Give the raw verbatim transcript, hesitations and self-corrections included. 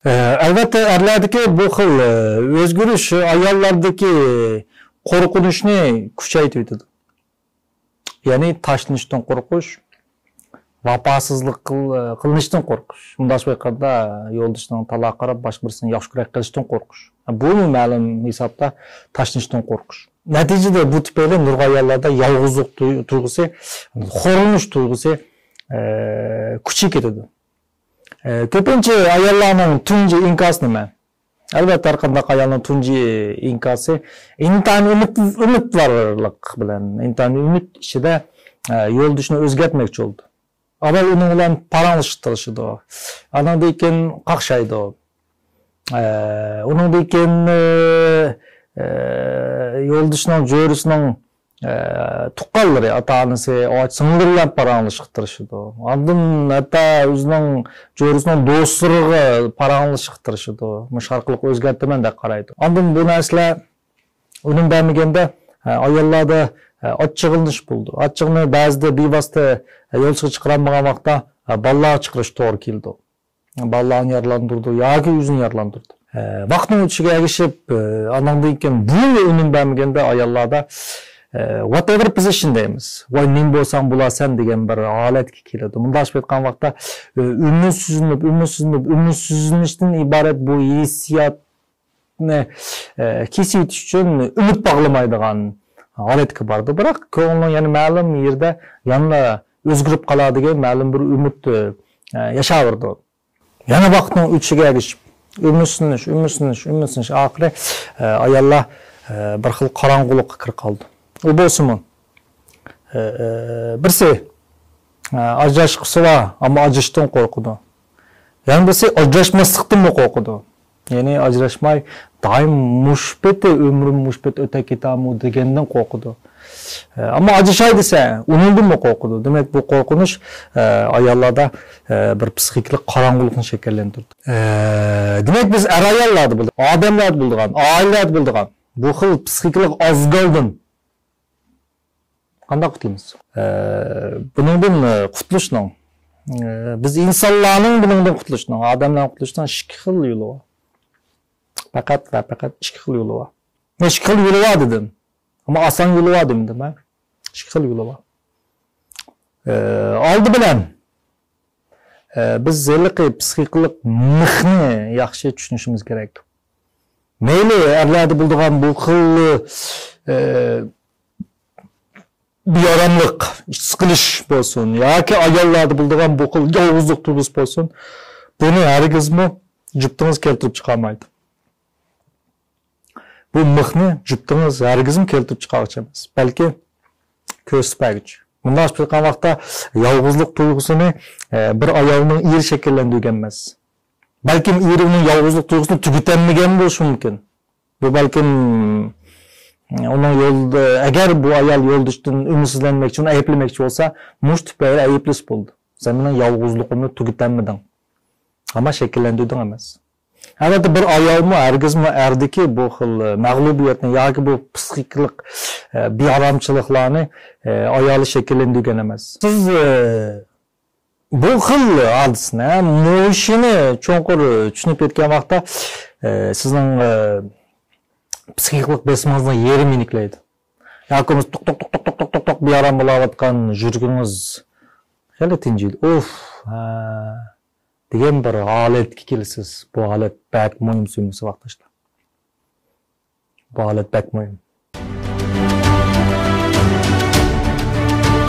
ئە، ئەلۋەتتە، ئەرلەردىكى بۇ خىل، ئە، ئۆزگىرىش ئاياللاردىكى قورقۇنچنى كۈچەيتىۋېتىدۇ. يەنى تاشلىنىشتىن قورقۇش، ۋاپاسىزلىق قىل-، قىلىنىشتىن قورقۇش. مۇنداق بولغاندا يولدىشىنىڭ تالاغا قاراپ باشقا بىرسىنى ياخشى كۆرۈپ قېلىشتىن قورقۇش. بۇمۇ مەلۇم ھېسابتا تاشلىنىشتىن قورقۇش. نەتىجىدە بۇ تۈپەيلى نۇرغۇن ئاياللاردا يالغۇزلۇق تۇي-، تۇيغۇسى، خورلىنىش تۇيغۇسى، ئە، كۈچىيىپ كېتىدۇ. ئە، كۆپىنچە ئاياللارنىڭ تۇنجى ئىنكاسى نېمە؟ ئەلۋەتتە، ھەر قانداق ئايالنىڭ تۇنجى ئىنكاسى ئىنتايىن ئۈمىد، ئۈمىدۋارلىق بىلەن، ئىنتايىن ئۈمىد ئىچىدە، ئە، يولدىشىنى ئۆزگەرتمەكچى بولىدۇ. ئاۋۋال ئۇنىڭ بىلەن پاراڭلىشىشقا تىرىشىدۇ. ئاندىن كېيىن قاقشايدۇ. ئە، ئۇنىڭدىن كېيىن، ئە، ئە، يولدىشىنىڭ، جۆرىسىنىڭ، ئە، تۇغقانلىرى، ئاتا-ئانىسى، ئاۋاچ سىڭلىرى بىلەن پاراڭلىشىشقا تىرىشىدۇ. ئاندىن ھەتتا ئۆزىنىڭ جۆرىسىنىڭ دوستلىرىغا پاراڭلىشىشقا تىرىشىدۇ. مۇشۇ ئارقىلىق ئۆزگەرتىمەن دەپ قارايدۇ. ئاندىن بۇ نەرسىلەر ئۈنۈم بەرمىگەندە، ئە، ئاياللاردا، ئە، ئاچچىقلىنىش بولىدۇ. ئاچچىقنى بەزىدە بىۋاسىتە، ئە، يولدىشىغا چىقىرالمىغان ۋاقىتتا، ئە، بالىلارغا چىقىرىش توغرا كېلىدۇ. بالىلارنى يارىلاندۇرىدۇ ياكى ئۆزىنى يارىلاندۇرىدۇ. ئە، ۋاقىتنىڭ ئۆتۈشىگە ئەگىشىپ، ئە، ئانىڭدىن كېيىن بۇمۇ ئۈنۈم بەرمىگەندە ئاياللاردا، ئە، whatever position دەيمىز. ۋاي، نېمە بولساڭ بولارسەن دېگەن بىر ھالەتكە كېلىدۇ. مۇنداقچە ئېيتقان ۋاقىتتا، ئە، ئۈمىدسىزلىنىپ، ئۈمىدسىزلىنىپ، ئۈمىدسىزلىنىشتىن ئىبارەت بۇ ھېسسىياتنى، ئە، كېسىۋېتىش ئۈچۈن ئۈمىد باغلىمايدىغان ھالەتكە بارىدۇ. بىراق كۆڭلىنىڭ يەنە مەلۇم يېرىدە يەنىلا ئۆزگىرىپ قالار دېگەن مەلۇم بىر ئۈمىد، ئە، ياشاۋېرىدۇ. يەنە ۋاقىتنىڭ ئۆتۈشىگە ئەگىشىپ، ئۈمىدسىزلىنىش، ئۈمىدسىزلىنىش، ئۈمىدسىزلىنىش. ئاخىرى، ئە، ئاياللار، ئە، بىر خىل قاراڭغۇلۇققا كىرىپ قالىدۇ. ئۇ بولسىمۇ، ئە، ئە، بىرسى، ئە، ئاجراشقۇسى بار، ئەمما ئاجرىشىشتىن قورقىدۇ. يەنە بىرسى ئاجراشماسلىقتىنمۇ قورقىدۇ. يەنى ئاجراشماي، دائىم مۇشۇ پېتى ئۆمرۈم مۇشۇ پېتى ئۆتۈپ كېتەرمۇ دېگەندىن قورقىدۇ. ئە، ئەمما ئاجرىشاي دېسە، ئۇنىڭدىنمۇ قورقىدۇ. دېمەك، بۇ قورقۇنچ، ئە، ئاياللاردا، ئە، بىر پسىخىكىلىق قاراڭغۇلۇقنى شەكىللەندۈرىدۇ. ئە، دېمەك، بىز ئەر-ئاياللاردا بولىدىغان، ئادەملەردە بولىدىغان، ئائىلىلەردە بولىدىغان بۇ خىل پسىخىكىلىق ئازگالدىن قانداق قۇتۇلىمىز؟ ئە، بۇنىڭدىن، ئە، قۇتۇلۇشنىڭ، ئە، بىز ئىنسانلارنىڭ بۇنىڭدىن قۇتۇلۇشنىڭ، ئادەملەرنىڭ قۇتۇلۇشنىڭ ئىككى خىل يولى بار. پەقەت ۋە پەقەت ئىككى خىل يولى بار. مەن ئىككى خىل يولى بار دېدىم. ئەمما ئاسان يولى بار دېمىدىم، ھە؟ ئىككى خىل يولى بار. ئە، ئالدى بىلەن، ئە، بىز ھېلىقى پسىخىكىلىق مىخنى ياخشى چۈشىنىشىمىز كېرەك. مەيلى ئەرلەردە بولىدىغان بۇ خىل، ئە، بىئاراملىق، سىقىلىش بولسۇن ياكى ئاياللاردا بولىدىغان بۇ خىل يالغۇزلۇق تۇيغۇسى بولسۇن، بۇنى ھەرگىزمۇ جۈپتىڭىز كەلتۈرۈپ چىقارمايدۇ. بۇ مىخنى جۈپتىڭىز ھەرگىزمۇ كەلتۈرۈپ چىقارغۇچى ئەمەس، بەلكى كۆرسىتىپ بەرگۈچى. مۇنداق قىلغان ۋاقىتتا يالغۇزلۇق تۇيغۇسىنى، ئە، بىر ئايالنىڭ ئېرى شەكىللەندۈرگەن ئەمەس. بەلكىم ئېرى ئۇنىڭ يالغۇزلۇق تۇيغۇسىنى تۈگىتەلمىگەن بولۇشى مۇمكىن. بۇ بەلكىم، ئۇنىڭ يولدا، ئەگەر بۇ ئايال يولدىشىدىن ئۈمىدسىزلەنمەكچى، ئۇنى ئەيىبلىمەكچى بولسا، مۇشۇ تۈپەيلى ئەيىبلىسە بولىدۇ. سەن مېنىڭ يالغۇزلۇقۇمنى تۈگىتەلمىدىڭ. ئەمما شەكىللەندۈردۈڭ ئەمەس. ئەلۋەتتە، بىر ئايالمۇ ھەرگىزمۇ ئەردىكى بۇ خىل مەغلۇبىيەتنى ياكى بۇ پسىخىكىلىق، ئە، بىئارامچىلىقلارنى، ئە، ئايالى شەكىللەندۈرگەن ئەمەس. سىز، ئە، بۇ خىل ھادىسىنى، مۇشۇنى چوڭقۇر چۈشىنىپ يەتكەن ۋاقىتتا، ئە، سىزنىڭ، ئە، پسىخىكىلىق بېسىمىڭىزنىڭ يېرىمى يېنىكلەيدۇ. ياكى بولمىسا توق، توق، توق، توق، توق، توق، توق، بىئارام بولاۋاتقان يۈرىكىڭىز خېلى تىنجىيدۇ. ئۇف، ھە، دېگەن بىر ھالەتكە كېلىسىز. بۇ ھالەت بەك مۇھىم، سۆيۈملۈك ساۋاقداشلار. بۇ ھالەت بەك مۇھىم.